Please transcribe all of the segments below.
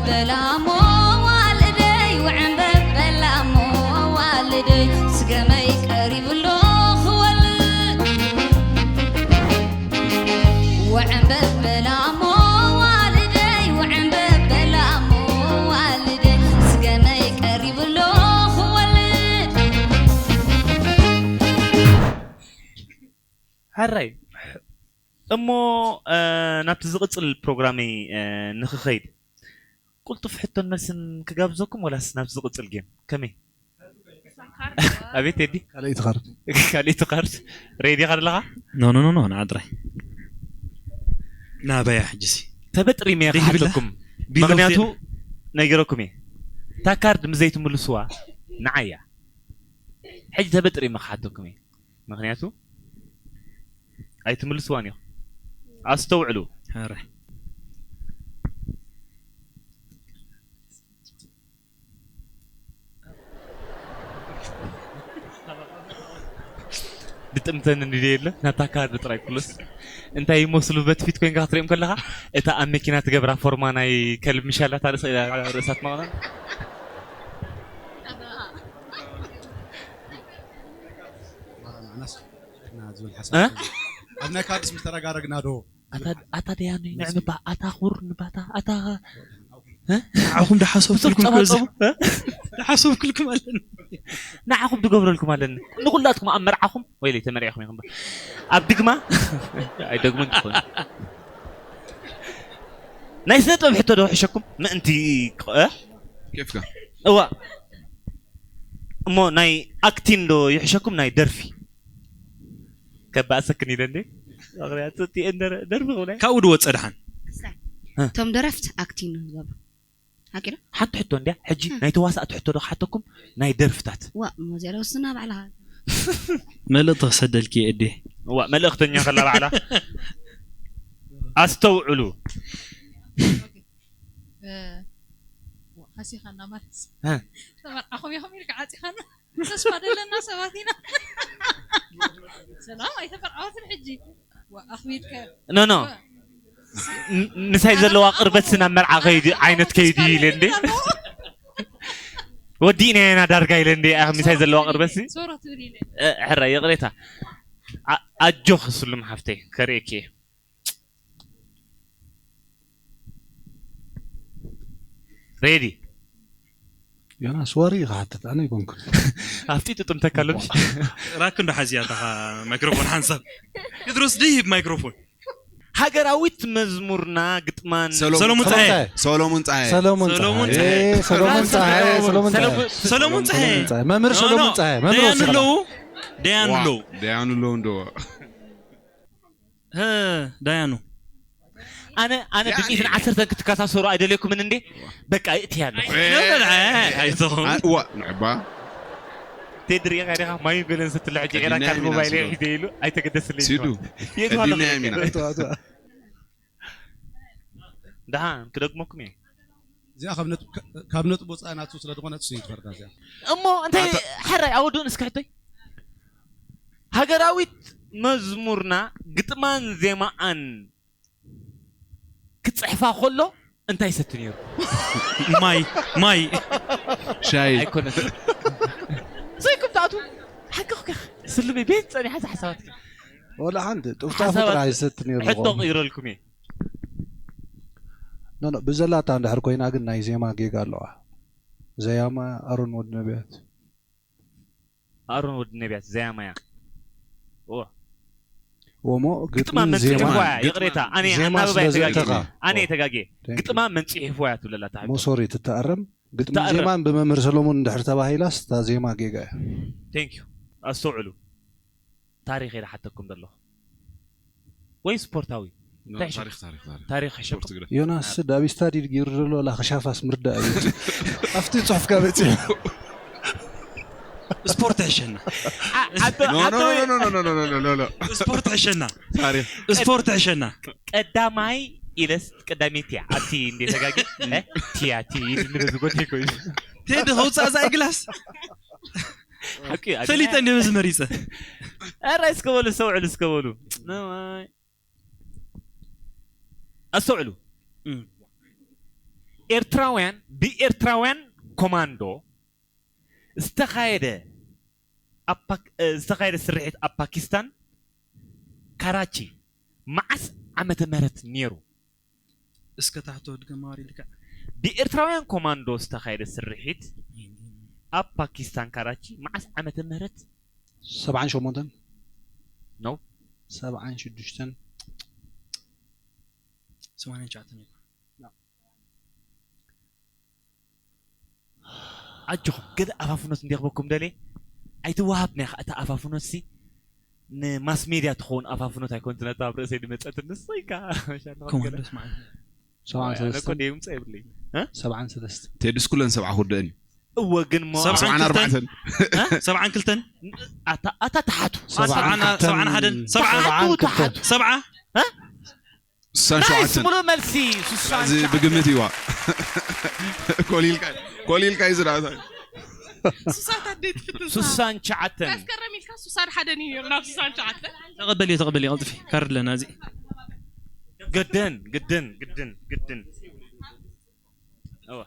በላሞ ዋልደይ ውዕምበብ በላሞ ዋልደይ ስገመይ ቀሪብሎ ክወልድ ውዕምበብ በላሞ ዋልደይ ውዕምበብ በላሞ ዋልደይ ስገመይ ቀሪብሎ ክወልድ ሕራይ እሞ ናብቲ ዝቕፅል ፕሮግራመይ ንኽኸይድ ቁልጡፍ ሕቶን መልስን ክጋብዘኩም ወላስ ናብቲ ዝቕፅል ጌም ከመይ ኣቤት ቴዲ ካልኣይቲ ካርድ ካልኣይቲ ካርድ ሬዲ ኻ ኣለኻ ኖ ኖ ኖ ንዓ ጥራይ ናበያ ሕጂሲ ተበጥሪመ እየ ክሓተኩም ምክንያቱ ነጊረኩም እየ እታ ካርድ ምዘይትምልስዋ ንዓያ ሕጂ ተበጥሪመ ክሓተኩም እየ ምክንያቱ ኣይትምልስዋን ኢኹም ኣስተውዕሉ ሐረ ብጥምተን እንዲ የለ ናታ ካርድ ጥራይ ኩሉስ እንታይ ይመስሉ በትፊት ኮይንካ ክትሪኦም ከለካ እታ ኣብ መኪና ትገብራ ፎርማ ናይ ከልብ ምሻላታ ርእሳ ርእሳት ማቅና ዝብል ሓሳብ ኣብ ናይ ካርድስ ምስ ተረጋረግና ዶ ኣታ ደያኑ ንዕምባ ኣታ ኩር ንባታ ኣታ ንዓኹም ድሓሰብኩልኩም ኮዚ ድሓሰብኩልኩም ኣለኒ ንዓኹም ድገብረልኩም ኣለኒ ንኩላትኩም ኣብ መርዓኹም ወይለይ ተመሪዕኹም ኢኹም ኣብ ድግማ ኣይደግሙን ትኾኑ ናይ ስነ ጥበብ ሕቶ ዶ ሕሸኩም ምእንቲ ኬፍካ እዋ እሞ ናይ ኣክቲን ዶ ይሕሸኩም ናይ ደርፊ ከባእሰክን ኢለ እንዴ ምክንያቱ እቲኤን ደርፊ ክብላይ ካብኡ ድወፀ ድሓን እቶም ደረፍት ኣክቲንግ ዝገብሩ ሓቂ ዶ ሓንቲ ሕቶ እንድያ ሕጂ ናይ ተዋሳእቲ ሕቶ ዶ ክሓተኩም ናይ ደርፍታት ዋ መዚያ ለውስና ባዕልኻ መልእኽቲ ክሰደልኪ እየ እዴ ዋ መልእኽተኛ ከላ ባዕላ ኣስተውዕሉ ሃሲኻና ማለት ተመርዓኹም ኢኹም ኢልካ ዓፂኻና ተስፋ ደለና ሰባት ኢና ሰላም ኣይተፈርዓወትን ሕጂ ኣኽቢድከ ኖ ኖ ምሳይ ዘለዋ ቅርበት ናብ መርዓ ከይዲ ዓይነት ከይዲ ኢለ እንዴ ወዲእና ኢና ዳርጋ ኢለ እንዴ ምሳይ ዘለዋ ቅርበት ሕራ ይቕሬታ ኣጆኽ ስሉም ሓፍተይ ከርእየኪ እየ ሬዲ ዮናስ ወሪ ክሓትት ኣነ ይኮንኩን ኣፍጢጡ ጥምተካ ኣሎ ራክ እንዶ ሓዚያ ታኻ ማይክሮፎን ሓንሳብ ቴድሮስ ደይህብ ማይክሮፎን ሃገራዊት መዝሙርና ግጥማን ሰሎሙን ፀሐ ሰሎሙን ፀሐ ሰሎሙን ፀሐ ሰሎሙን ፀሐ ሰሎሙን ፀሐ ሰሎሙን ፀሐ መምህር ሰሎሙን ፀሐ መምህር ደያኑ ኣለዉ ደያኑ ኣለዉ ደያኑ ኣለዉ እንዶ ዳያኑ ኣነ ኣነ ብሚእትን ዓሰርተን ክትከሳሰሩ ኣይደለኩምን እንዴ በቃ እእትያ ኣለኹ ኣይዞኹም ዋ ንዕባ ቴዲ ሪኢኻ ዲኻ ማዩ ገለን ስትልዕ ጭራ ካብ ሞባይል ሒዘ ኢሉ ኣይተገደስለይ ሲዱ የትዋለሚና ደሓን ክደግመኩም እየ እዚኣ ካብ ነጥብ ወፃኢ ናቱ ስለ ዝኾነት እሱ ይትፈርዳ እዚኣ እሞ እንታይ ሕራይ ኣወዱን እስኪ ሕቶይ ሃገራዊት መዝሙርና ግጥማን ዜማኣን ክፅሕፋ ከሎ እንታይ ይሰቲ ነይሩ ማይ ማይ ሻይ ኣይኮነት ዘይኩም ትኣቱ ሓቅኹ ስልሚ ቤት ፀኒሓ ሓሳባትኪ ወላ ሓንቲ ጥፍጣፉ ጥራሕ ይሰቲ ነይሩ ሕቶ ቅይረልኩም እየ ኖ ኖ ብዘላታ እንድሕር ኮይና ግን ናይ ዜማ ጌጋ ኣለዋ ዘያማ ኣሮን ወዲ ነቢያት ኣሮን ወዲ ነቢያት ዘያማያ ወሞ ግጥማ መንፅሕፎያ ይቕሬታ ኣነ ኣናበባ ተጋጊ ኣነ ተጋጊ ግጥማ መንፅሕፎያ ትብለላ ታሕቶ ሞሶሪ ትተኣረም ግጥሚ ዜማን ብመምህር ሰሎሙን እንድሕር ተባሂላስ እታ ዜማ ጌጋ እያ ቴንክ ዩ ኣስተውዕሉ ታሪኽ ኢለ ሓተኩም ዘለኹ ወይ ስፖርታዊ እንታይ ይሽኩ? ታሪክ ታሪክ ታሪክ ታሪክ ስፖርት ይሸኩ ግደ ዮናስ ዳቢ ስታዲድ ገይሩ ዘሎ ላ ከሻፋስ ምርዳእ እዩ ኣብቲ ፅሑፍካ በፂሑ ስፖርት ሕሸና ዓ- ዓዶ- No, no, ዓዶ- no, no, no, no, no, no, no, no. ስፖርት ሕሸና ታሪክ ስፖርት ሕሸና ቀዳማይ ኢለስ ቀዳመይቲ እያ ኣብቲ እንደ ተጋጊ እ? ቲያ ቲ ኢሉ ንበዚ ጎቴ ኮይኑ ቴዲ ከውፃእ እዛ ግላስ ሓቂ እዩ፣ ፈሊጠ እንደ በዚ መሪፀ ኧረ እስከ በሉ ኣስተውዕሉ እስከ በሉ ነማይ ኣስተውዕሉ እም። ኤርትራውያን ብኤርትራውያን ኮማንዶ ዝተኻየደ ኣብ ፓክ- እ፣ ዝተኻየደ ስርሒት ኣብ ፓኪስታን ካራቺ መዓስ ዓመተ ምህረት ነይሩ? እስከ ታሕቶ ድገማ ወሪድካ። ብኤርትራውያን ኮማንዶ ዝተኻየደ ስርሒት ኣብ ፓኪስታን ካራቺ መዓስ ዓመተ ምህረት? ሰብዓን ሸሞንተን ነው። ሰብዓን ሽዱሽተን ሰማንያን ትሽዓተን እዩ። ኣጆኹም ገለ ኣፋፍኖት እንዲረኽበኩም ደልየ ኣይትወሃብ ናይ እታ ኣፋፍኖት ሲ ንማስ ሜድያ ትኸውን ኣፋፍኖት ኣይኮንትን እታ ኣብ ርእሰይ ዝመፀት ንሶይ ከ ኮማንዶስ ማለት ነው። ሰብዓን ሰለስተን ደምፀ የብለይ ሰብዓን ሰለስተ ቴድስ ኩለን ሰብዓ ክወደአን እዩ እወ ግን ሞ ሰብዓ- ሰብዓን ኣርባዕተን ሰብዓን ክልተን ኣታ ኣታ ተሓቱ ሰብዓን ሰብዓን ሓደን ሰብዓ ሰብዓን ክልተን ሰብዓ ስሳን ናይስ ሸውዓተን ሙሉእ መልሲ ስሳን እዚ ብግምት ይዋ ኮሊልካ ኮሊልካ እዩ ዝረኣታ ሱሳት ኣደይ ትፍትን ስሳን ትሽዓተን መስከረም ኢልካ ሱሳን ሓደን እዩ ነይሩ ናብ ሱሳን ትሽዓተን ተቐበልዮ ተቐበልዮ ቀልጥፊ ካርድ ኣለና እዚ ግድን ግድን ግድን ግድን እወ።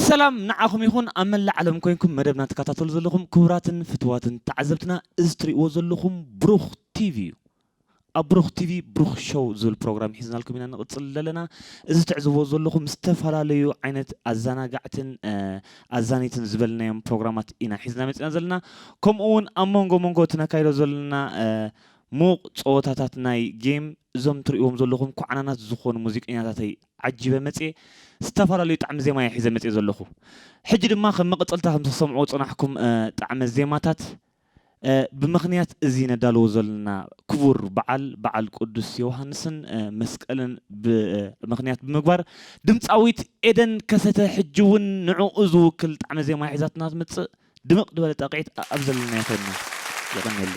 ሰላም ንዓኹም ይኹን ኣብ መላእ ዓለም ኮይንኩም መደብና ትከታተሉ ዘለኹም ክቡራትን ፍትዋትን ተዓዘብትና እዚ ትርእይዎ ዘለኹም ብሩኽ ቲቪ እዩ ኣብ ብሩኽ ቲቪ ብሩኽ ሾው ዝብል ፕሮግራም ሒዝናልኩም ኢና ንቕፅል ዘለና እዚ ትዕዝቦ ዘለኹም ዝተፈላለዩ ዓይነት ኣዘናጋዕትን ኣዛኒትን ዝበልናዮም ፕሮግራማት ኢና ሒዝና መፂና ዘለና ከምኡ እውን ኣብ መንጎ መንጎ እቲ ነካይዶ ዘለና ሙቕ ፀወታታት ናይ ጌም እዞም ትርእዎም ዘለኹም ኳዕናናት ዝኾኑ ሙዚቀኛታተይ ዓጂበ መፅየ ዝተፈላለዩ ጣዕሚ ዜማ እየ ሒዘ መፅየ ዘለኹ ሕጂ ድማ ከም መቐፀልታ ከም ዝሰምዕዎ ፅናሕኩም ጣዕሚ ዜማታት ብምኽንያት እዚ ነዳልዎ ዘለና ክቡር በዓል በዓል ቅዱስ ዮሃንስን መስቀልን ምኽንያት ብምግባር ድምፃዊት ኤደን ከሰተ ሕጂ እውን ንዕኡ ዝውክል ጣዕሚ ዜማ ሒዛትና ትመፅእ ድምቕ ዝበለ ጣቕዒት ኣብ ዘለናዮ ኮይንና የቐንየሉ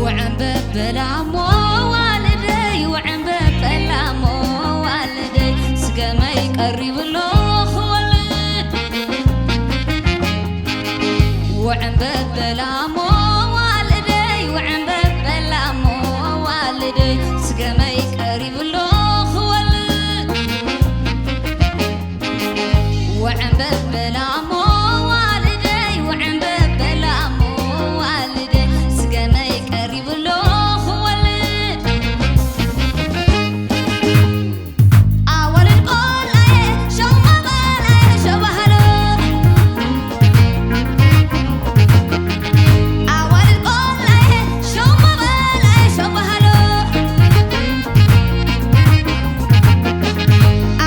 ውዕንበበላሞ ዋልደይ ውዕንበበላሞ ዋልደይ ስገመይ ቀሪብሎ ክወልድ ውዕንበበላሞ ዋልደይ ውዕንበበላሞ ዋልደይ ስገመይ ቀሪብሎ ክወልድ ውዕንበበላሞ ዋልደይ ውዕንበበላሞ ዋልደይ ስገመይ ቀሪብሎ ክወልድ ኣዋልድ ቆልዓየ ሸው ማባልዓየ ሸው ባህሎ ኣዋልድ ቆልዓየ ሸው ማባልዓየ ሸው ባህሎ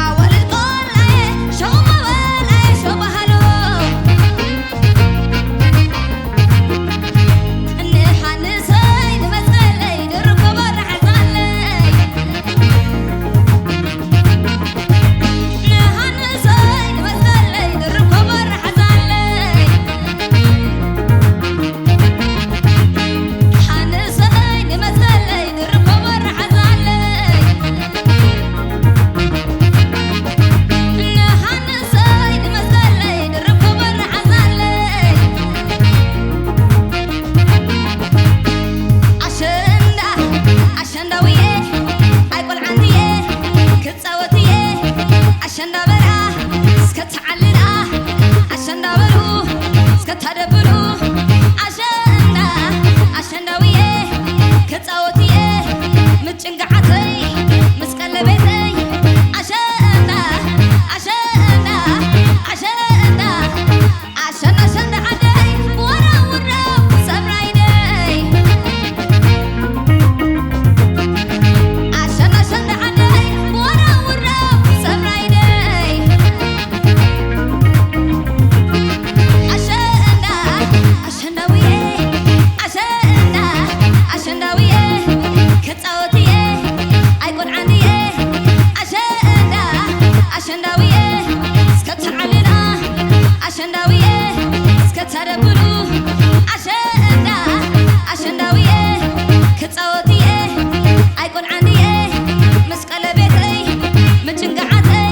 ኣዋልድ ቆልዓየ ሸው ማባልዓየ ሸው ባህሎ ንሓንሰይ ንመስቀለይ ድርኮ በርሓዛለይ ንሓንሰይ ንመስቀለይ ድርኮ በርሓዛለይ ሓንሰይ ንመስቀለይ ድርኮ በርሓዛለይ ንሓንሰይ ንመስቀለይ ድርኮ በርሓዛለይ ኣሸንዳ ኣሸንዳውየ ኣይቆልዓንድየ ክፃወትየ ኣሸንዳ በላ እስከ ተዓልላ ኣሸንዳ በሉ እስከ ታደብሉ ኣሸንዳ ኣሸንዳውየ ክፃወትየ ምጭንጋዓተይ ምስ ቀለቤተይ ኣሸንዳ ኣሸንዳ ኣሸንዳ ኣሸንዳ ኣሸንዳ ዓደይ ወራውራ ሰብራይደይ ኣሸንዳ ኣሸንዳ ዓደይ ወራውራ ሰብራይደይ ኣሸንዳ ኣሸንዳውየ ኣሸንዳ ኣሸንዳውየ ክፃወትየ ኣይቆልዓንየ ኣሸንዳ ኣሸንዳውየ እስከ ተዓልና ኣሸንዳውየ እስከ ታደብሉ ኣሸንዳ ኣሸንዳውየ ክፃወትየ ኣይቆልዓንየ ምስ ቀለቤተይ ምጭንጋዓተይ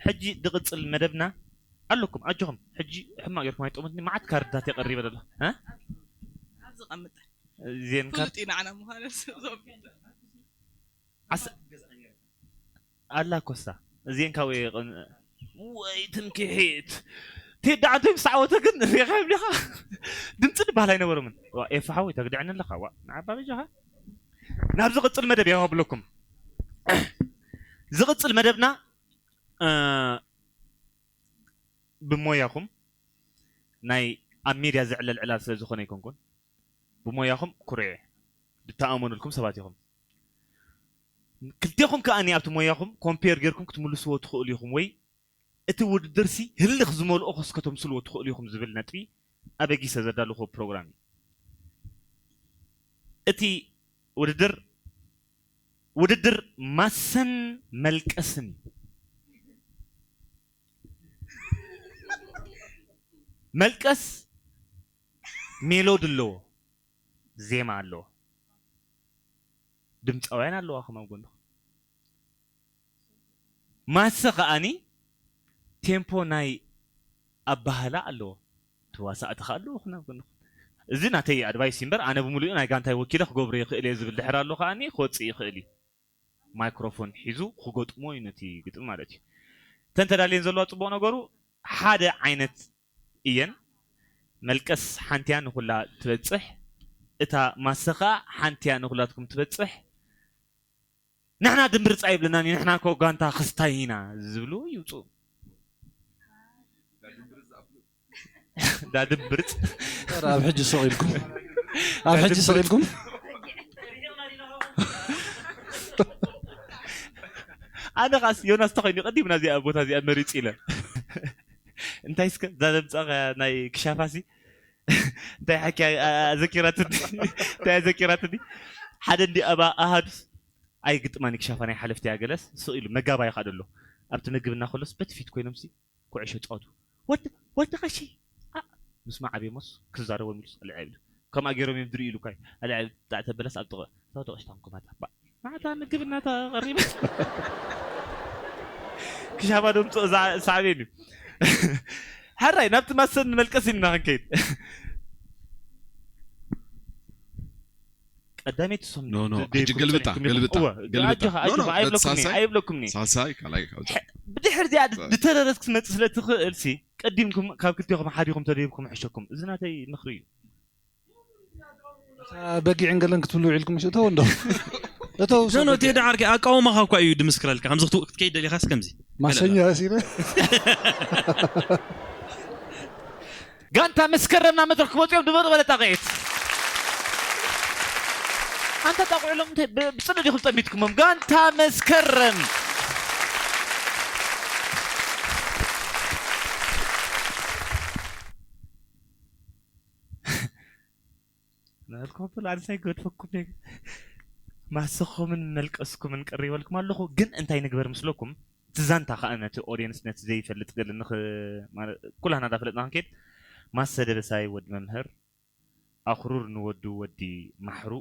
ሕጂ ዝቕጽል መደብና ኣለኩም ኣጆኹም። ሕጂ ሕማቕ ጌርኩም ኣይጠሙትኒ፣ መዓት ካርድታት የቐሪበ ደሎ። እ? ኣብዚ ቀምጥ። እዚኤን ካር- ፍሉጥ ኢና ዓና ምዃኑ እዞም። ዓስ- ኣላ ኮሳ። እዚኤን ካብ ወይ ይቕን-፣ ወይ ትምክሒት። ቴዲ ዓንተ ምስ ዓወተ ግን ሪኻ ይብሊኻ። ድምፂ ድበሃል ኣይነበሮምን። ዋ፣ ኤፋ ሓወይ ተግድዐኒ ኣለኻ። ዋ፣ ንዓባ በጃኻ። ናብ ዝቕጽል መደብ እየ ብለኩም። ዝቕጽል መደብና፣ እ፣ ብሞያኹም ናይ ኣብ ሜድያ ዝዕለል ዕላል ስለ ዝኾነ ኣይኮንኩን። ብሞያኹም ኩሩዕ እየ። ድተኣመኑልኩም ሰባት ኢኹም። ክልቴኹም ከኣ ኣብቲ ሞያኹም ኮምፔር ጌርኩም ክትምልስዎ ትኽእሉ ኢኹም፣ ወይ እቲ ውድድርሲ ህልኽ ዝመልኦ ከስ ከተምስልዎ ትኽእሉ ኢኹም ዝብል ነጥቢ ኣበጊሰ ዘዳለኹዎ ፕሮግራም እዩ። እቲ ውድድር፣ ውድድር ማሰን መልቀስን እዩ። መልቀስ ሜሎዲ ኣለዎ፣ ዜማ ኣለዎ። ድምፃውያን ኣለዋኹም ኣብ ጎንኹም። ማሰ ከኣኒ ቴምፖ ናይ ኣባህላ ኣለዎ። ተዋሳእቲ ከኣ ኣለዋኹም ኣብ ጎንኹም። እዚ ናተይ ኣድቫይስ እዩ እምበር፣ ኣነ ብምሉኡ ናይ ጋንታይ ወኪለ ክገብሮ ይኽእል እየ ዝብል ድሕር ኣሎ ከኣኒ ክወፅእ ይኽእል እዩ። ማይክሮፎን ሒዙ ክገጥሞ እዩ ነቲ ግጥሚ ማለት እዩ። እተን ተዳልየን ዘለዋ ፅቡቕ ነገሩ ሓደ ዓይነት እየን። መልቀስ ሓንቲያ ንኹላ ትበፅሕ፣ እታ ማሰ ኸዓ ሓንቲያ ንኹላትኩም ትበፅሕ። ንሕና ድምብርፅ ኣይብለናን እዩ፣ ንሕና እኮ ጋንታ ክስታይ ኢና ዝብሉ ይውፅኡ። ዳድምብርፅ። ኧረ ኣብ ሕጂ ስቕ ኢልኩም። ኣብ ሕጂ ስቕ ኢልኩም። ኣነ ኻስ ዮናስ ተኾይኑ ቀዲምና እዚኣ ቦታ እዚኣ መሪፅ ኢለ። እንታይ እስከ እዛ ዘምፃኸ ናይ ክሻፋሲ እንታይ ሓኪያ ኣዘኪራትኒ። እንታይ ኣዘኪራትኒ ሓደ እንዲ ኣባ ኣሃዱስ ኣይግጥማን ክሻፋ ናይ ሓለፍቲ ያገለስ ስቕ ኢሉ መጋባይ ኻደሎ ኣብቲ ምግብና ከሎስ በቲ ፊት ኮይኖምሲ ኩዕሾ ጻወቱ። ወዲ፣ ወዲ ቀሺ! ኣ-፣ ምስ ማዕቤሞስ ክዛረቦም ኢሉስ ኣልዕል ኢሉ። ከምኣ ገይሮም እዮም ዝርእዩ ኢሉ እኳ እዩ። ኣልዕል ጣዕ ተበለስ ኣብ ጥቕኡ። እታ ወዲ ቀሺ ታንኩማታ። ባ-፣ ማዕታ ምግብና ተቐሪበ። ክሻባ ዶ ምጽኦ ዝዓ-፣ ሳዕቤን እዩ። ሕራይ፣ ናብቲ ማሰን መልቀስ ኢና ክንከይድ። ቀዳመይቲ ሶም ኖ፣ ኖ፣ ደ-፣ ደይኩም ሕጂ ገልብጣ፣ ጸኒሕኩም ኢኹም። ገልብጣ፣ እወ፣ ገልብጣ። ኣጆኻ፣ ኖ፣ ኖ፣ ኣጆኻ፣ ኣይብለኩምኒ፣ ሳልሳይ፣ ኣይብለኩምኒ። ሳልሳይ ካልኣይ ካብ ሕጂ። ብድሕር እዚኣ ድ-፣ ድተረረስ ክትመጽእ ስለ ትኽእልሲ፣ ቀዲምኩም፣ ካብ ክልቴኹም ሓዲኹም ተደይብኩም ሕሸኩም። እዚ ናተይ ምኽሪ እዩ። እታ በጊዕን ገለን ክትብሉ ውዒልኩም ምሽ? እተው እንዶ። እተው ኖ፣ ኖ፣ ሰበጊዕ። ቴዲ ዓርከይ፣ ኣቃውማኻ እኳ እዩ ድምስክረልካ። ከምዚ ክትው-፣ ክትከይድ ደሊኻስ ከምዚ? ማሰኛ ሲለ። ጋንታ መስከረም ናብ መድረኽ ክመፁ እዮም። ድምቕ ዝበለ ጣቕዒት። ኣንታ ጣቕዑሎም እንታይ ብ-፣ ብፅልኢ ዲኹም ጠሚትኩሞም? ጋንታ መስከረም። ንዕልኩም ኣበሉ፣ ኣነስ ኣይገድፈኩም እየ። ማሰኹምን መልቀስኩምን ቀሪበልኩም ኣለኹ። ግን እንታይ ንግበር ምስለኩም? እቲ ዛንታ ከኣ ነቲ ኦድየንስ፣ ነቲ ዘይፈልጥ ገለ ንኽ-፣ ማለት፣ ኩላህና እንዳፈለጥና ክንከይድ፣ ማሰ ደበሳይ ወዲ መምህር፣ ኣኽሩር ንወዱ ወዲ ማሕሩ፣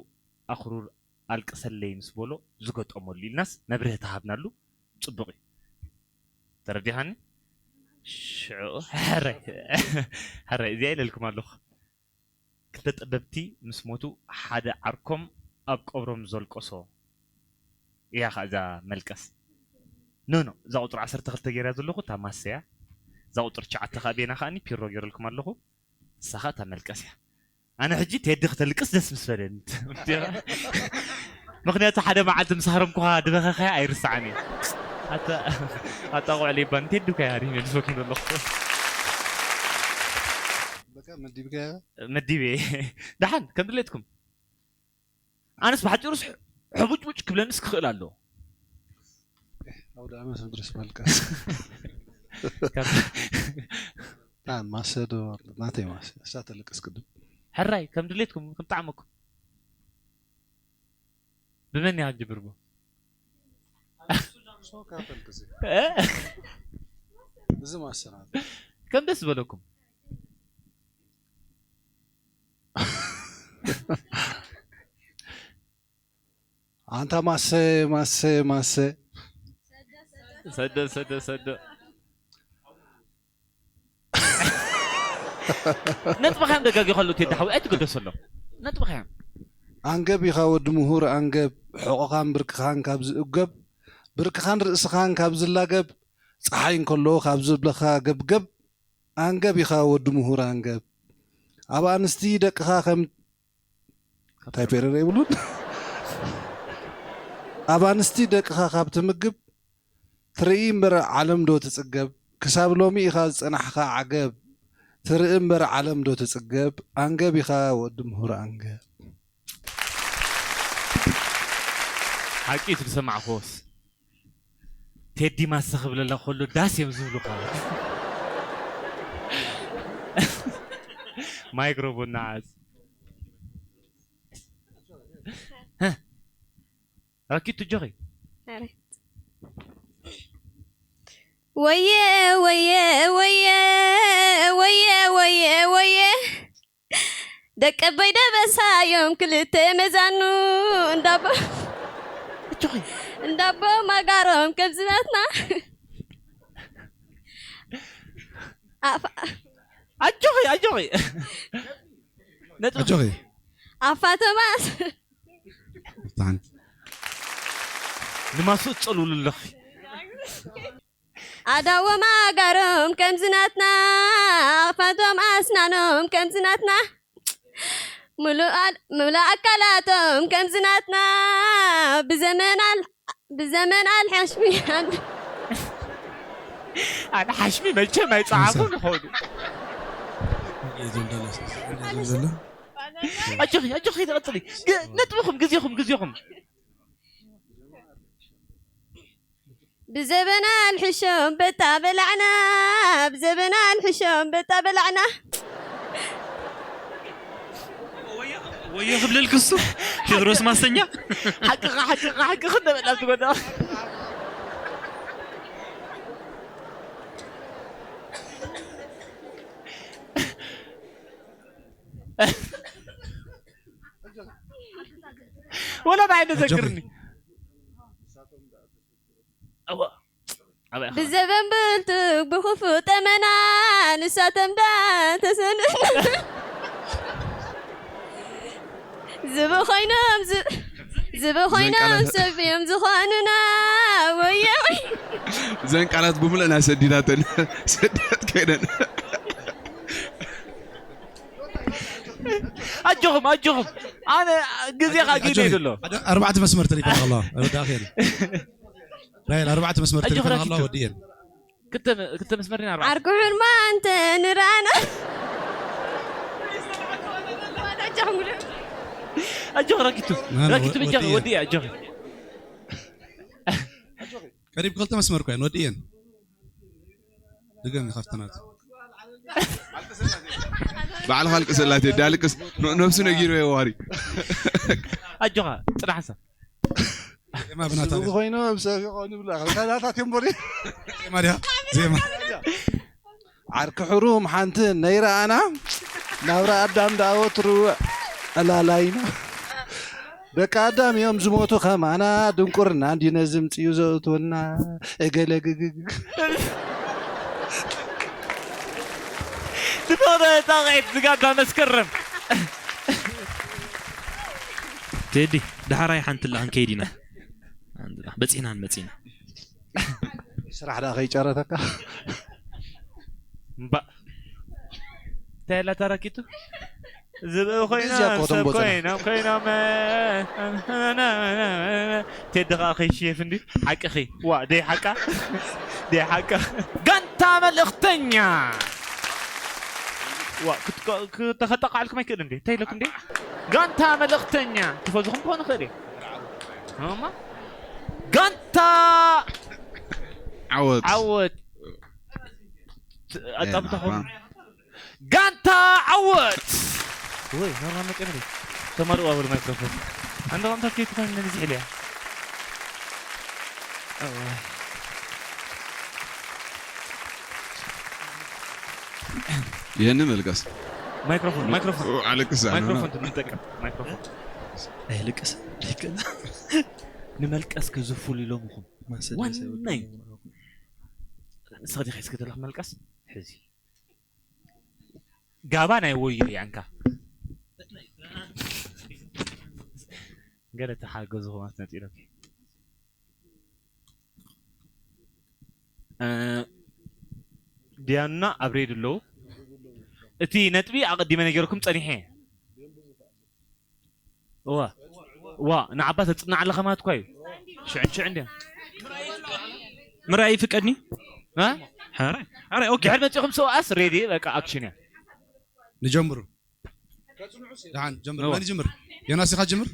ኣኽሩር ኣልቅሰለይ ምስ በሎ ዝገጠመሉ ኢልናስ መብርሂ ተሃብናሉ። ጽቡቕ እዩ። ተረዲኻኒ? ሽዑ፣ ሕራይ፣ ሕራይ፣ እዚኣ ኢለልኩም ኣለኹ። ክልተ ጠበብቲ ምስ ሞቱ ሓደ ዓርኮም ኣብ ቀብሮም ዘልቀሶ እያ ኸዓ እዛ መልቀስ። ኖ፣ ኖ፣ እዛ ቁፅሪ ዓሰርተ ክልተ ገይራ ዘለኹ እታ ማሰ እያ። እዛ ቁፅሪ ትሽዓተ ኸዓ ቤና ኸዓኒ ፒሮ ገይረልኩም ኣለኹ። ንሳ ኸዓ እታ መልቀስ እያ። ኣነ ሕጂ ቴዲ ክተልቅስ ደስ ምስ በለኒ። ምኽንያቱ ሓደ መዓልቲ ምስ ሃረምኩኻ ድበኸኸያ ኣይርስዓን እየ። ኣታ፣ ኣታ ቆዕሊ ይባ ንቴዲ እኮ እያ ኣሪም እየ ዝፈኩም ዘለኹ። በቃ መዲብካያ? መዲቤ። ደሓን፣ ከም ድሌትኩም። ኣነስ ብሓጺሩስ ሕቡጭቡጭ ክብለንስ ክኽእል ኣለዎ። ኣውደ ዓመት ምድርስ መልቀስ። ካብ ታ ማሰ ዶ ናተይ ማሰ፣ እሳ ተልቅስ ቅድም። ሕራይ፣ ከም ድሌትኩም፣ ከም ጣዕመኩም። ብመን እያ ክንጅብር? ሶ ካፈልቅስ። እ? እዚ ማሰ ናት። ከም ደስ ዝበለኩም። ኣንታ ማሰ፣ ማሰ፣ ማሰ። ሰደ፣ ሰደ፣ ሰደ። ነጥብኻ እዮም ደጋጊኻ ኣለዉ ቴዲ ሓወይ ኣይትገደሰሎም። ነጥብኻ እዮም። ኣንገብ ኢኻ ወዲ ምሁር ኣንገብ፣ ሕቖኻን ብርክኻን ካብ ዝእገብ፣ ብርክኻን ርእስኻን ካብ ዝላገብ፣ ጸሓይ እንከሎ ካብ ዝብለኻ ገብገብ፣ ኣንገብ ኢኻ ወዲ ምሁር ኣንገብ። ኣብ ኣንስቲ ደቅኻ ከም እንታይ ፔረር የብሉን። ኣብ ኣንስቲ ደቅኻ ካብ ትምግብ ትርኢ እምበር ዓለም ዶ ትጽገብ? ክሳብ ሎሚ ኢኻ ዝጸናሕኻ ዓገብ። ትርኢ እምበር ዓለም ዶ ትጽገብ? ኣንገብ ኢኻ ወዲ ምሁር ኣንገብ። ሓቂ እቲ ዝሰማዕክዎስ ቴዲ ማሰ ክብለላ ከሎ ዳስ እዮም ዝብሉኻ። ማይክሮፎን ንዓስ ረኪቱ ጆኺ ወየ ወየ ወየ ወየ ወየ ወየ ደቀበይ ደበሳ እዮም ክልተ መዛኑ እንዳቦ እጆኺ እንዳቦ ማጋሮም ከምዚ ናትና ኣፋ- ኣጆኺ ኣጆኺ ነጥቢ ኣጆኺ ኣፋተማስ ብጣዕሚ ንማሱ ትጸልውሉ ኣለኺ ኣዳዎም ኣጋሮም ከምዚ ናትና ኣፋቶም ኣስናኖም ከምዚ ናትና ሙሉእ ኣካላቶም ከምዚ ናትና ብዘመን ኣል- ብዘመን ኣልሓሽሚ ኣነ ሓሽሚ መቸም ኣይፀዓፉን ይኸዱ እዞም ደለስ እዞም ደለ ኣጆኺ ኣጆኺ ትቐፅሊ ግ- ነጥብኹም ግዜኹም ግዜኹም ብዘበና ኣልሕሾም በጣ በላዕና ብዘበና ኣልሕሾም በጣ በላዕና ወዮ ክብለልክ እሱ ቴድሮስ ማሰኛ ሓቅኻ ሓቅኻ ሓቅኻ ነበላ ትጎዳ ወላ ንዓይ ነዘክርኒ ብዘበን ብልቱ ብክፉእ ጠመና ንሳቶም ዳ ተሰንፍ ዝብ ኮይኖም ዝብ ኮይኖም ሰብ እዮም ዝኾኑና ወየ ወይ እዘን ቃላት ብምልእና ሰዲዳተን ሰዲዳት ከይደን ኣጆኹም ኣጆኹም ኣነ ግዜኻ ግዜ ዘሎ ኣርባዕተ መስመር ተሪፈና ኣሎ ወዳእኽየን ራይል ኣርባዕተ መስመር ተሪፈና ኣሎ ወድየን ክልተ መስመር ዲና ኣርባዕተ ዓርኩ ሕርማ እንተ ንራና ኣጆኺ ረኪቱ ረኪቱ ብጃኺ ወዲ ኣጆኺ ቀሪብ ክልተ መስመር ኮይን ወድየን ድገም ካብተናት ባዕልኻ ኣልቅሰላ ቴዲ ኣልቅስ ነብሱ ነጊሩ የዋሪ ኣጆኻ ፅናሕ ሰብ ዜማ ብናታ ኮይኑ ሰብ ይኾኑ ብላ ከታታት እዮም በሪ ዜማ ድያ ዜማ ዓርኪ ሕሩም ሓንቲ ነይረኣና ናብራ ኣዳም ደኣ ወትሩ ዕላላይና ደቂ ኣዳም እዮም ዝሞቱ ከማና ድንቁርና እንዲ ነዚ ምፅኡ ዘእትወና እገለግግግ ዝፈረ ጣቂት ዝጋባ መስከረም ቴዲ ዳሕራይ ሓንቲ ላ ክንከይድ ኢና በፂና ንመፂና ስራሕ ደኣ ከይጨረተካ እምባ እንታይ ኣላ ተረኪቱ ዝብኢ ኮይኖም ሰብ ኮይኖም ኮይኖም ቴዲ ከዓ ከይሽየፍ እንዲ ሓቅኺ ዋ ደይ ሓቃ ደይ ሓቃ ጋንታ መልእኽተኛ ዋ ከተጠቃዕልኩም ኣይክእል እንዴ እንታይ ኢለኩም እንዴ ጋንታ መልእኽተኛ ትፈዝኹም ክኾን ይኽእል እዩ ጋንታ ዓወት ዓወት ኣጣብታኹም ጋንታ ዓወት ወይ ናብራ መቀመሪ ተማልኡ ኣበሉ ማይክሮፎን ኣንተ ከምታ ኬት ኮይን ነዚ ሕልያ ይህን መልቀስ ማይክሮፎን ማይክሮፎን ኣለቅስ ማይክሮፎን ትንጠቀም ማይክሮፎን ኣይልቅስ ንመልቀስ ከዝፉል ኢሎምኹም ዋናይ ንስኻ ዲኻ ሒዝካ ዘለኻ መልቀስ ሕዚ ጋባ ናይ ወዮ እያ እንካ። ገለ ተሓገዙ ኹማት ነጢረኪ። እ፣ ዲያና ኣብ ሬድ ኣለዉ። እቲ ነጥቢ ኣቐዲመ ነገርኩም ጸኒሐ። እዋ፣ ዋ፣ ንዓባ ተጽናዕ ኣለኻ ማለት እኳ እዩ። ሽዕን ሽዕን ድያ? ምርኣይ ይፍቀድኒ? እ? ሕራይ፣ ሕራይ፣ ኦኬ። ድሕር መጺኹም ሰውኣስ ሬዲ፣ በቃ ኣክሽን እያ። ንጀምሩ። ደሓን፣ ጀምር። እዋ። መን ይጅምር? ዮናስ ኢኻ ጅምር?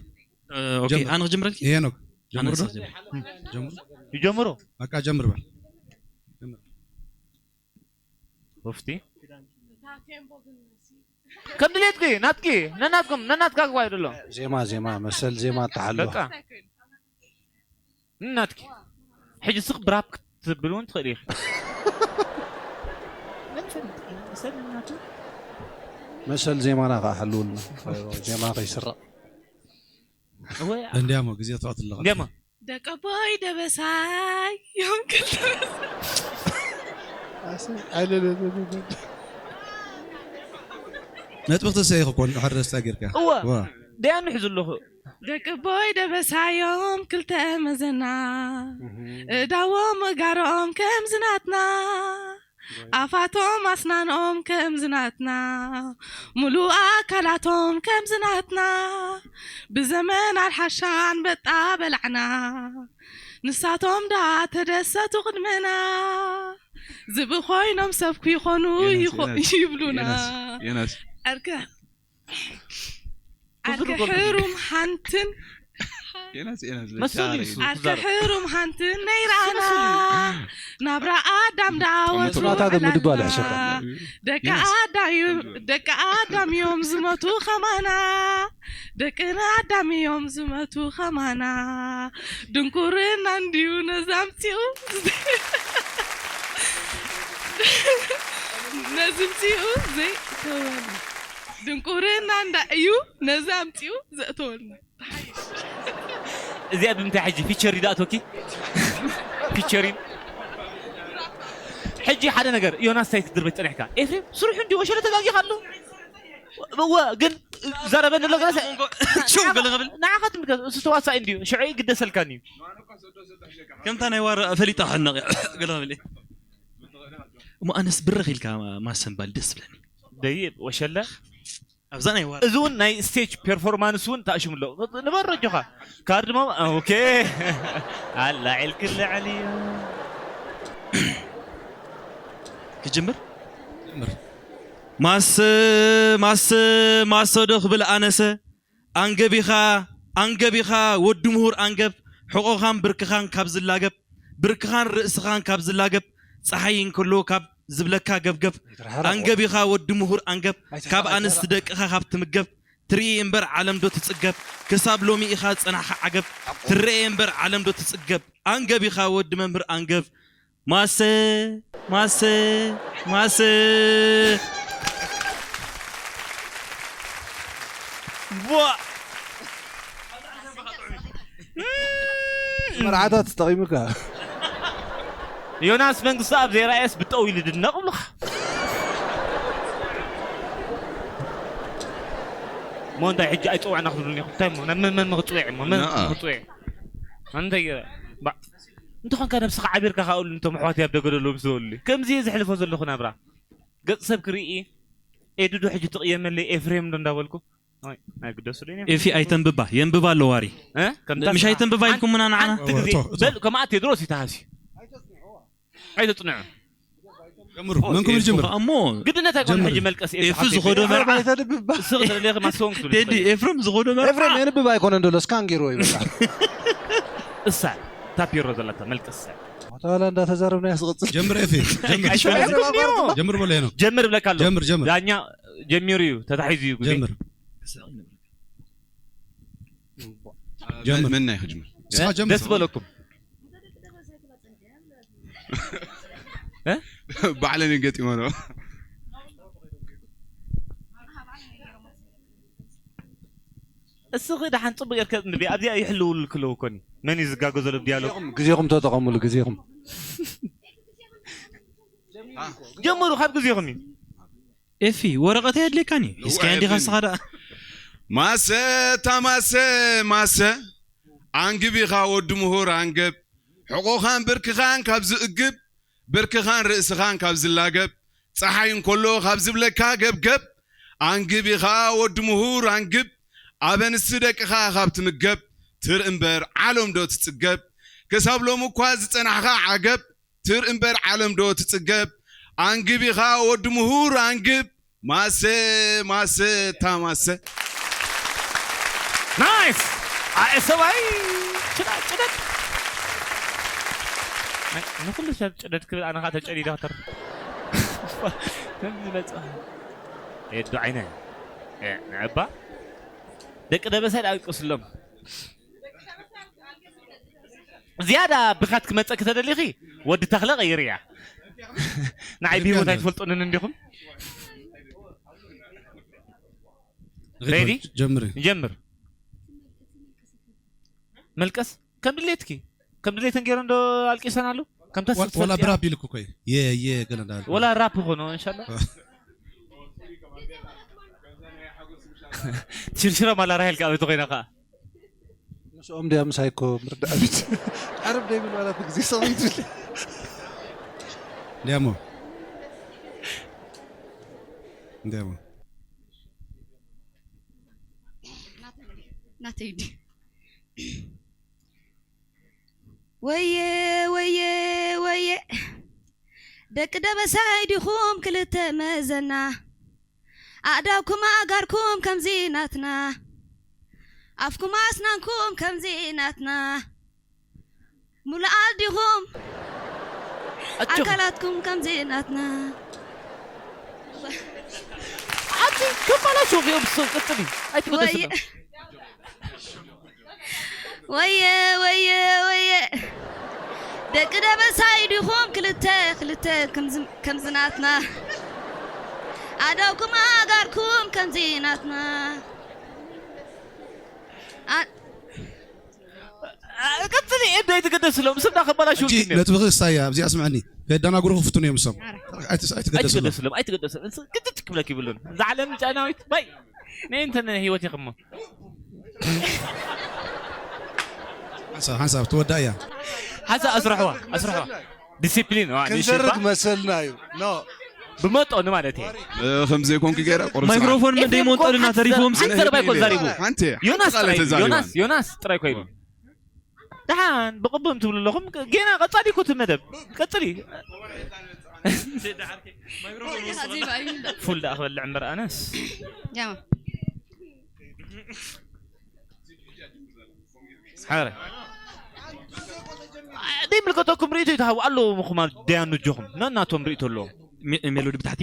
እ፣ ኦኬ፣ ጀምር። ኣነ ክጅምረልኪ? ሄኖክ፣ ጀምር ኣነ ዶ? ክጅምር። ጀምር። ይጀምሩ። በቃ ጀምር በል። ጀምር። ወፍቲ። ከም ድሌትኪ፣ ናትኪ፣ ነናትኩም፣ ነናትካ ክዋይ ደሎ። ዜማ፣ ዜማ፣ መሰል ዜማ ተሓልዋ። በቃ። እናትኪ። ሕጂ ስቕ ብራፕ ክትብል እውን ትኽእል ኢኺ። መሰል ዜማና ከዓ ሓልውልና። ዜማ ከይስረቕ። እወ። እንዲያሞ ግዜ ትዋት ኣለኻ። እንዲያሞ። ደቀቦይ ደበሳይ ዮም ክልተ። ኣሰይ፣ ኣይለለለለለ። ነጥቢ ክትሰይ ክኮን ድሕር ደስታ ጌርካ። እወ። እወ። ደያኑ ሒዙ ኣለኹ። ደቂ ቦይ ደበሳዮም ክልተ መዘና፣ እዳዎም እጋሮኦም ከምዚ ናትና፣ ኣፋቶም ኣስናኖም ከምዚ ናትና፣ ሙሉእ ኣካላቶም ከምዚ ናትና፣ ብዘመን ኣልሓሻ ኣንበጣ በላዕና፣ ንሳቶም ደኣ ተደሰቱ ቅድመና፣ ዝብኢ ኮይኖም ሰብ ክይኾኑ የናስ፣ ይኾ-፣ የናስ፣ ይብሉና። የናስ፣ የናስ። ዕርክ-፣ ዕርክ ሕሩም ሓንትን የናስ፣ የናስ፣ መሰሉ እዩ። ዕርክ ሕሩም ሓንትን ነይራና። ናብራ ኣዳም ደኣ ወትሩ ናታ ግን ምድጓል ዕላልና። ሕሸካ። ደቂ የናስ። ኣዳም እዩ፣ ደቂ ኣዳም እዮም ዝመቱ ከማና። ደቂ ኣዳም እዮም ዝመቱ ከማና። ድንቁርና እንድዩ ነዚ ኣምጺኡ። ነዚ ኣምጺኡ ዘይእተወልና። ድንቁርና እንዳ እዩ ነዚ ኣምጺኡ ዘእተወልና። እዚኣ ብምንታይ ሕጂ ፊቸር ይዳእቶኪ? ፊቸሪን። ሕጂ ሓደ ነገር፣ ዮናስ፣ እንታይ ትድርበይ ጸኒሕካ? ኤፍሬም፣ ስርሑ እንዲ ወሸለ ተጋጊኻ ኣሎ። እወ፣ ግን ዘረበኒ ኣሎ ገለ ሰ-፣ ሽው ገለ ክብል። ንዓኻ ትምልከት፣ እሱ ተዋሳኢ እንድዩ፣ ሽዑ ይግደሰልካኒ እዩ። ከምታ ናይ ዋረ ፈሊጣ ሕነቕ እያ። ገለ ክብል እየ። እሞ ኣነስ ብርኽ ኢልካ ማሰምባል ደስ ብለኒ። ደይብ፣ ወሸለ። ኣብዛ ናይ ዋረ። እዚ እውን ናይ ስቴጅ ፐርፎርማንስ እውን ተኣሽሙ ኣሎ። ንበሮ ኣጆኻ። ካርድሞ፣ ኦኬ። ኣላዒልክ ልዕል እዩ። ክጅምር? ጀምር። ማሰ፣ ማሰ፣ ማሰ ዶ ክብል ኣነሰ? ኣንገቢኻ፣ ኣንገቢኻ ወዲ ምሁር ኣንገብ፣ ሕቖኻን ብርክኻን ካብ ዝላገብ፣ ብርክኻን ርእስኻን ካብ ዝላገብ፣ ጸሓይ እንከሎ ካብ ዝብለካ ገብገብ፣ ኣይትርሓቕ። ኣንገቢኻ ወዲ ምሁር ኣንገብ፣ ኣይትርሓቕ፣ ካብ ኣይትርሓቕ። ኣንስቲ ደቅኻ ካብ ትምገብ፣ ትርኢ እምበር ዓለም ዶ ትጽገብ፣ ክሳብ ሎሚ ኢኻ ዝጸናሕካ ዓገብ፣ ትረኤ እምበር ዓለም ዶ ትጽገብ፣ ኣንገቢኻ ወዲ መምህር ኣንገብ፣ ማሰ፣ ማሰ፣ ማሰ። ቧ! መርዓታት ተጠቒሙካ። ዮናስ መንግስቱ ኣብ ዘይረኣየስ ብጠው ኢሉ ድነቕ ብሉኻ። እሞ እንታይ ሕጂ ኣይጽውዕና ክትብሉኒ ኢኹም? እንታይ እሞ? ናብ መን መን ክጽውዕ እሞ? መን ንኣ። ክጽውዕ? ኣንተ ይረ-፣ ባ-፣ እንተኾንካ ነብስኻ ዓቢርካ ካውሉ፣ እንቶም ኣሕዋተይ ኣብ ደገ ዘለዉ ምስ ዝበሉኒ። ከምዚ እየ ዘሕልፎ ዘለኹ ናብራ። ገጽ ሰብ ክርኢ፣ ኤዱ ዶ ሕጂ ትቕየመለይ፣ ኤፍሬም ዶ እንዳበልኩ። ኣይ፣ ኣይግደሱ ዶ እኔ? ኤፊ ኣይተንብባ፣ የንብባ ኣሎ ዋሪ። እ? ከምታ ምሽ ስኻ-፣ ኣይተንብባ ሓን-፣ ኢልኩምና ንዓና? ሓንቲ ግዜ እቶ፣ እቶ። በል፣ ከምኣ ቴድሮስ ይተሃሲ። ኣይተጽንዑ። ጀምሩ፣ መንኩም ኤፊ ይጀምር። ከኣ እሞ ግድነት ኣይኮነን ጀምር። ሕጂ መልቀስ ኤፊ ኤፊ ሓንቲ ዝኾዶ ኤፊ። መርዓ። ኣይተንብባ። ስቕ ደለኻ ማስተውን ክትብል ቴዲ፣ ትኽእል። ኤፍሬም ዝኾዶ መርዓ። ኤፍሬም የንብብ ኣይኮነን ደሎ፣ ስካን ገይርዎ ይበቃ። እሳ፣ ታፒሮ ዘለታ መልቀስ እሳ። ዋላ እንዳተዛረብና ያስቐጽል። ጀምር ኤፊ፣ ጀምር። ኣይሰማዕኩም ድዩ? ጀምር በሎ ሄኖክ። ጀምር ብለካ ኣሎ። ጀምር፣ ጀምር። ዳኛ ጀሚሩ እዩ፣ ተታሒዙ እዩ ግዜ። ጀምር። ጀምር። መን፣ መን ናይ ክጅምር? ንስኻ ጀምር። ደስ በለኩም። እ? ባዕለን እየን ገጢመንኦ። እስኺ ደሓን ጽቡቕ ጌርካ ንብያ፣ ኣብዚኣ ይሕልውሉ ክለው ኮኒ። መን እዩ ዝጋገ ዘሎ ብዲያሎግ? ግዜኹም፣ ግዜኹም ተጠቐሙሉ፣ ግዜኹም። ጀምሩ፣ ካብ ግዜኹም እዩ። ኤፊ፣ ወረቐት ኣየድልየካን እዩ። ሒዝካዮ እንዲኻ ንስኻ ደኣ። ማሰ፣ እታ ማሰ፣ ማሰ። ኣንግብ ኢኻ ወዲ ምሁር ኣንግብ። ሕቖኻን ብርክኻን ካብ ዝእግብ፣ ብርክኻን ርእስኻን ካብ ዝላገብ፣ ጸሓይ እንከሎ ካብ ዝብለካ ገብገብ፣ ኣንግብ ኢኻ ወዲ ምሁር ኣንግብ። ኣብ ኣንስቲ ደቅኻ ካብ ትምገብ፣ ትር እምበር ዓለም ዶ ትጽገብ? ክሳብ ሎሚ እኳ ዝጸናሕኻ ዓገብ፣ ትር እምበር ዓለም ዶ ትጽገብ? ኣንግብ ኢኻ ወዲ ምሁር ኣንግብ። ማሰ፣ ማሰ፣ እታ ማሰ። ናይስ! ኣየ ሰብኣይ! ጭዳ፣ ጭደድ! ናይ፣ ንኹሉ ሰብ ጭደድ ክብል ኣነ ኸኣ ተጨዲደ ክተርፍ። ከምዚ መጽኣ። ኤዱ ዓይነ። ኤ፣ ንዕባ? ደቂ ደበሳይ ደኣ ኣልቅስሎም። ዝያዳ ብኻት ክመጸኪ ተደሊኺ ወዲ ተኽለ ቀይርያ። ንዓይ ብህይወት ኣይትፈልጡንን እንዲኹም። ሬዲ? ጀምሪ። ንጀምር። መልቀስ ከም ድሌትኪ። ከም ድሌተን ገይረን ዶ ኣልቂሰን ኣሉ? ከም ተስፍ ወላ ትፈልጥያ? ብራፕ ኢልኩ እኮ እዩ። የ፣ የ፣ ገለ እንዳበልኩ። ወላ ራፕ ኾኖ፣ እንሻላ። ሽርሽሮ ማላ ራሄል ካብ እቲ ኮይና ኸኣ። ምስኦም ድያ ምሳይ እኮ ምርዳእ ቤት። ዓረብ ደይ ብል ዋላ ግዜ ሰቒት ብል። እንዲያሞ። እንዲያሞ። ናተይ ድዩ? ወየ፣ ወየ፣ ወየ። ደቂ ደበሳይ ዲኹም ክልተ መዘና። ኣእዳውኩም ኣእጋርኩም ከምዚ ናትና። ኣፍኩም ኣስናንኩም ከምዚ ናትና። ሙሉኣት ዲኹም ኣጆኹም። ኣካላትኩም ከምዚ ናትና። ኣቲ ከባላችሁ እዮም ሰው ቀጥሊ። ኣይትጎደስና። ወየ። ወየ፣ ወየ፣ ወየ። ደቂ ደበሳይ ዲኹም ክልተ፣ ክልተ ከምዚ፣ ከምዚ ናትና። ኣእዳውኩም ኣእጋርኩም ከምዚ ናትና። ኣ-፣ ኣ-፣ ቀጽሊ፣ ኤዶ ኣይትገደስሎም። ስምና ከባላችሁ ሕጂ ግን ነጥብኺ እሳ እያ፣ ኣብዚኣ ስምዕኒ። ከዳናግሩ ክፍትኑ እዮም እሶም። ኣረ። ኣይትስ-፣ ኣይትገደስሎም። ኣይትገደስሎም፣ ኣይትገደስሎም። እስ-፣ ክትት ክብለክ ይብሉን። እዛ ዓለም ጫናዊት፣ ባይ። ናይ እንተን ህይወት ይኽሞ። ሓንሳብ፣ ሓንሳብ ትወዳእ እያ። ሓንሳብ ኣስርሕዋ፣ ኣስርሕዋ። ዲሲፕሊን፣ ዋ፣ ክንዘርግ ዲሲፕሊን። መሰልና እዩ። ኖ። ብመጠኑ ማለት እየ። እ፣ ከም ዘይኮንኩ ገይረ ቁርሲ ማይክሮፎን መን ደይሞን ጠልና ተሪፎም ሲ? ሓንቲ ዘረባ ኣይኮን ዛሪቡ። ሓንቲ እያ። ዮናስ ሓንቲ ቃል ጥራይ፣ ተዛሪባ። ዮናስ፣ ዮናስ ጥራይ ኮይኑ። ደሓን ብቕቡም ትብሉ ኣለኹም። ጌና ቀጻሊ እኮ እቲ መደብ። ቀጽሊ። ፉል ደኣ ክበልዕ እምበር ኣነስ። ያማ። ሓረ። ዘይምልከተኩም ርእይቶ ይትሃቡ ኣለዎም እኹም ኣብ ደያኑ እጆኹም። ነናቶም ርእይቶ ኣለዎም። ሜ-፣ ሜሎዲ ብታሕቲ።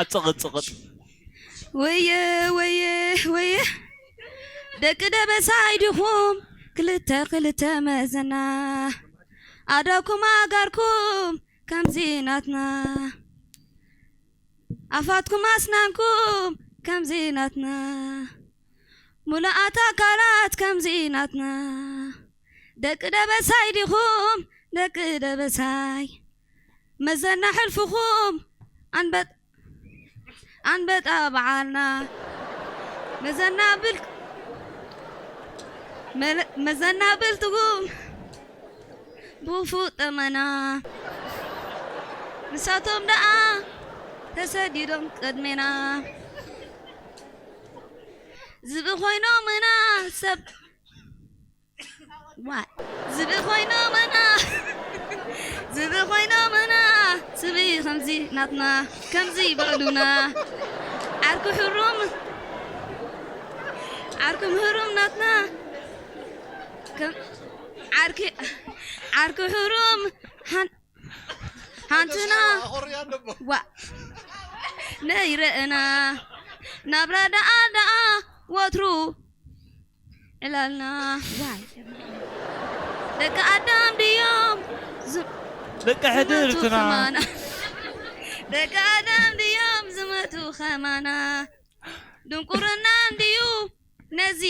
ኣጽቕጽቕጥ። ወየ፣ ወየ፣ ወየ። ደቂ ደበሳይ ዲኹም ክልተ ክልተ መዘና። ኣእዳውኩም ኣእጋርኩም ከምዚ ናትና። ኣፋትኩም ኣስናንኩም ከምዚ ናትና። ሙሉኣት ኣካላት ከምዚ ናትና። ደቂ ደበሳይ ዲኹም ደቂ ደበሳይ። መዘና ሕልፍኹም ኣንበጥ-፣ ኣንበጣ በዓልና። መዘና ብል-፣ መለ-፣ መዘና ብልትኹም ብፉጠመና። ንሳቶም ደኣ ተሰዲዶም ቅድሜና። ዝብኢ ኮይኖምና ሰብ ዋ፣ ዝብኢ ኮይኖምና፣ ዝብኢ ኮይኖምና፣ ዝብኢ ከምዚ ናትና፣ ከምዚ ይበሉና። ዓርኪ ሕሩም፣ ዓርኪ ምህሩም ናትና፣ ከም፣ ዓርኪ፣ ዓርኪ ሕሩም፣ ሃን-፣ ሃንትና፣ ዋ፣ ነይረእና፣ ናብራ ደኣ፣ ደኣ፣ ወትሩ፣ ዕላልና ዋይ። ደቂ ኣዳም ድዮም ዝ-፣ ደቂ ዝመቱ ሕድርትና። ከማና? ደቂ ኣዳም ድዮም ዝመቱ ከማና? ድንቁርና እንድዩ ነዚ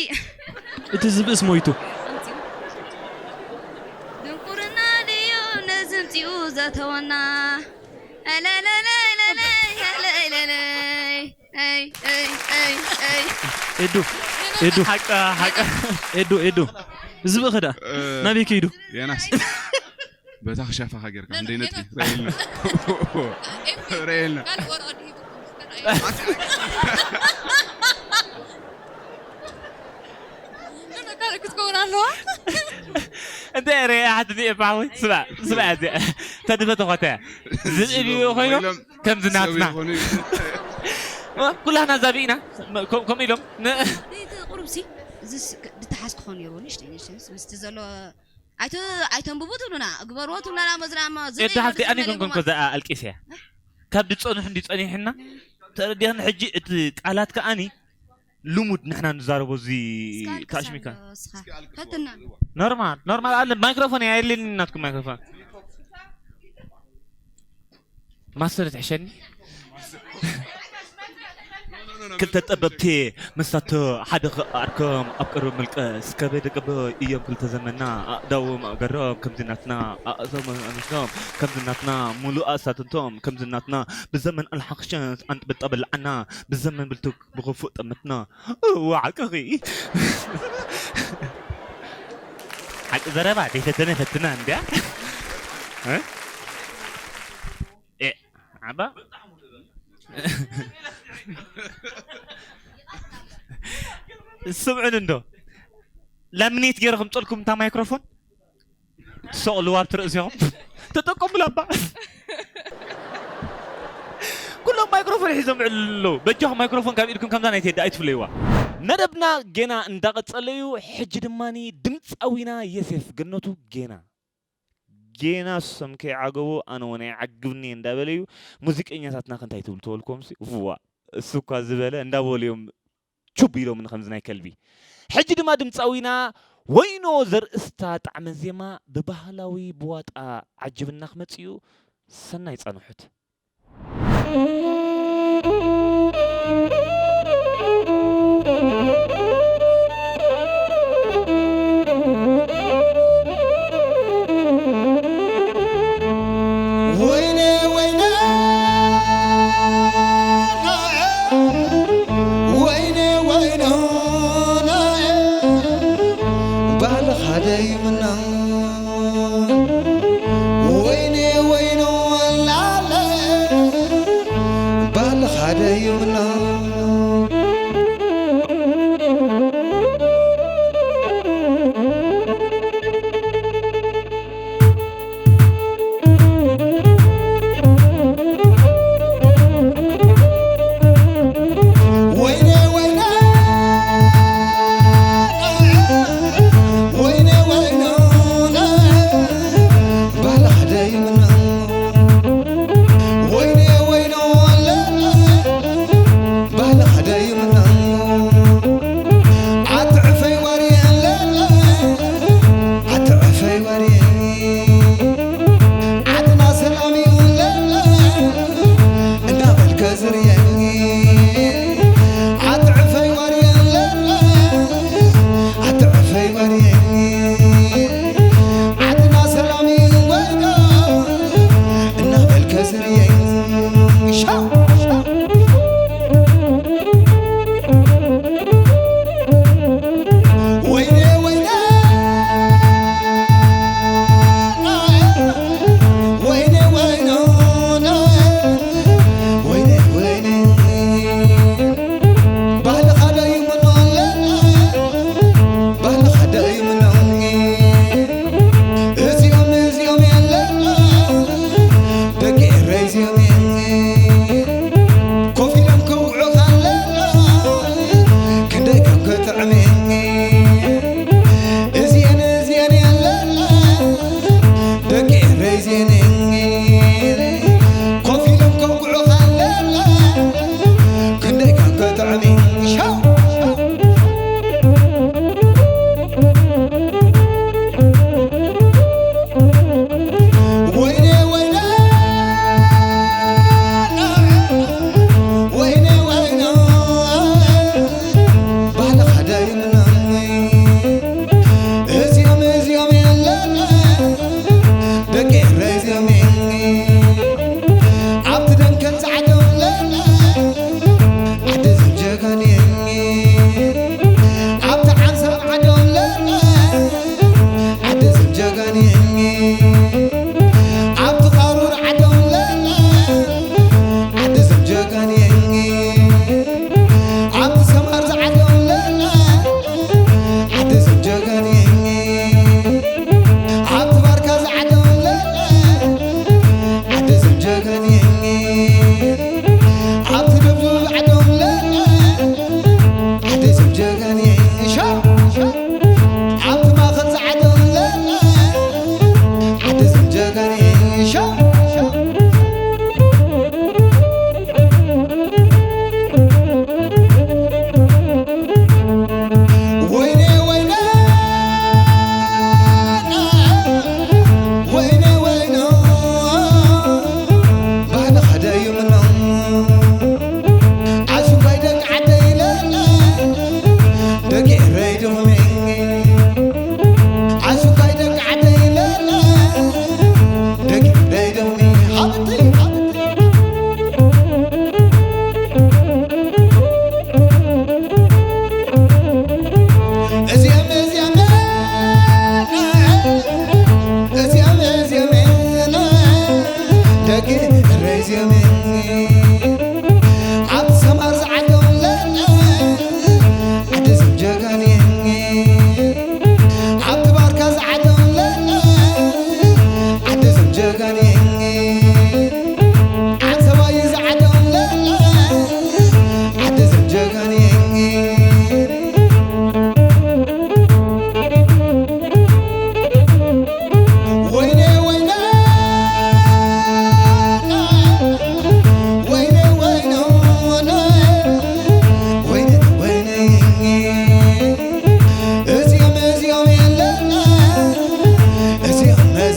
እቲ ዝብእስ ሞይቱ። ድንቁርና ድዩ ነዚ ምጽኡ ዘተወና? ኣለለለለለይ፣ ኣለለለይ። ኣይ፣ ኣይ፣ ኣይ፣ ኣይ። ኤዱ ኤዱ ሓቃ ሓቃ ኤዱ ኤዱ ዝብእኸ ደኣ ናበይ ከይዱ? የናስ በታ ክሻፋኻ ጌርካ እንደይ ነጥቢ ረኤልና ረኤልና ክትከውን ኣለዋ። እንታይ ርያ ሓትኒ ኤፋዊ ስማ ስማ እዚኣ ተድፈ ተኾተ ዝብኢ ቢኡ ኮይኖም ከምዚ ናትና ኩላህና ዛቢእና ከምኡ ኢሎም እቲ ቁሩብ ሲ ዝስ- ድተሓዝ ክኾን ነይርዎ ንእሽተይ ንእሽተይ ምስቲ ዘሎ ኣይተ ኣይተንብቡ ትብሉና ግበርዎ ትብሉና መዝናማ ዝብኢ ኤዳ ሓፍቲ ኣነ ኮንኮን ኮዛ ኣልቂስ እያ ካብ ድፀንሑ እንዲ ፀኒሕና ተረዲኽን ሕጂ እቲ ቃላት ከኣኒ ልሙድ ንሕና ንዛረቦ እዚ ተኣሽሚካ ፈትና ኖርማል ኖርማል ኣለ ማይክሮፎን እያ የድልየኒ ናትኩም ማይክሮፎን ማስተር ትሕሸኒ ክልተ ጠበብቲ መሳቶ ሓደ ዓርኮም ኣብ ቀረብ ምልቀስ ከበደ ቀበ እዮም ክልተ ዘመና ኣእዳዎም ኣገሮም ከምዚ ናትና ኣእዞም ኣንስቶም ከምዚ ናትና ሙሉእ ኣሳትንቶም ከምዚ ናትና ብዘመን ኣልሓኽሸት ኣንጥበጣ በልዓና ብዘመን ብልቱክ ብኽፉእ ጠመትና እዋ ዓቅኺ ሓቂ ዘረባ ደይፈተነ ፈትና እንድያ ዓባ ስምዕን እንዶ ላምኔት ገይረ ከምፀልኩም እታ ማይክሮፎን ትሰቕልዋ ኣብቲ ርእሲኹም ተጠቀሙላ እባ ኩሎም ማይክሮፎን ሒዞም ይዕልሉ ኣለዉ በጃኹም ማይክሮፎን ካብ ኢድኩም ከምዛ ናይ ቴዲ ኣይትፍለይዋ መደብና ጌና እንዳቐጸለ እዩ ሕጂ ድማ ድምፃዊና የሴፍ ገነቱ ጌና ጌና እሶም ከይዓገቡ ኣነ እውን ኣይዓግብን እየ እንዳበለ እዩ ሙዚቀኛታትና ከ እንታይ ትብሉ ተበልኩዎም ሲ ዋ እሱ እኳ ዝበለ እንዳበሉ እዮም ቹብ ኢሎምኒ ከምዚ ናይ ከልቢ ሕጂ ድማ ድምፃዊና ወይኖ ዘርእስታ ጣዕመ ዜማ ብባህላዊ ብዋጣ ዓጅብና ክመፅእ እዩ ሰናይ ፃንሑት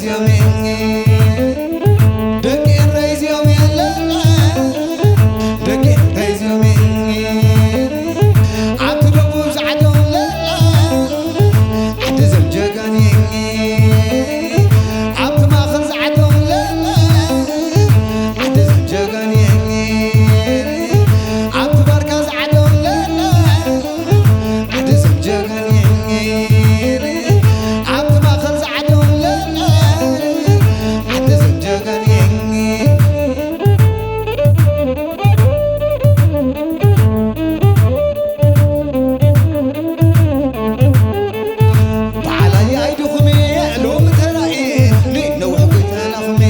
ዚዮሜ ደቂ ኤረይ ዚዮሜ ለለ ደቂ ኤረይ ዚዮሜ ኣብቲ ደቡብ ዛዕዶም ለለ ዓዲ ዘምጀጋኒ ኣብቲ ማእኸል ዛዕዶም ለለ ዓዲ ዘምጀጋኒ ኣብቲ ባርካ ዛዕዶም ለለ ዓዲ ዘምጀጋኒ ኣብቲ ማእኸል ዛዕዶም ለለ ዓዲ ዘምጀጋኒ በዓላይ ኣይድኹሜ ሎሚ ተራእየ ንነዊሕ ጎይታ ናኹሜ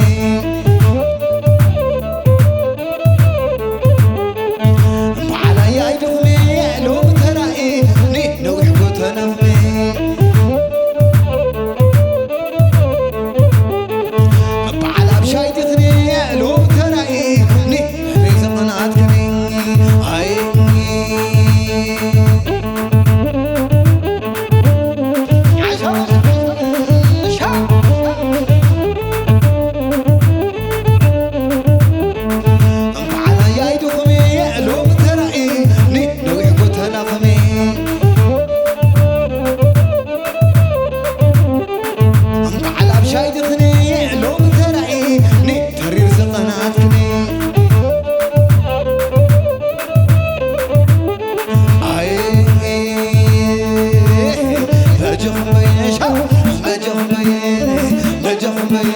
በዓላይ ኣይድኹሜ ሎሚ ተራእየ ንነዊሕ ጎይታ ናኹሜ በዓል ኣብ ሻይ ድኽኔ ሎም ተራእኒ ንሕነይ ዘመናትክኒ ኣይ በዓል ኣያይ ድኹሜ ሎም ተራእኒ ነዊሕ ጎተና ኸሜ በዓል ኣብ ሻይ ድኽኒ ሎም ተራእኒ ተሪር ዘመናትክኒ ኣይ በጀኹም በየሻ በጀኹም በየ በጀኹም በየ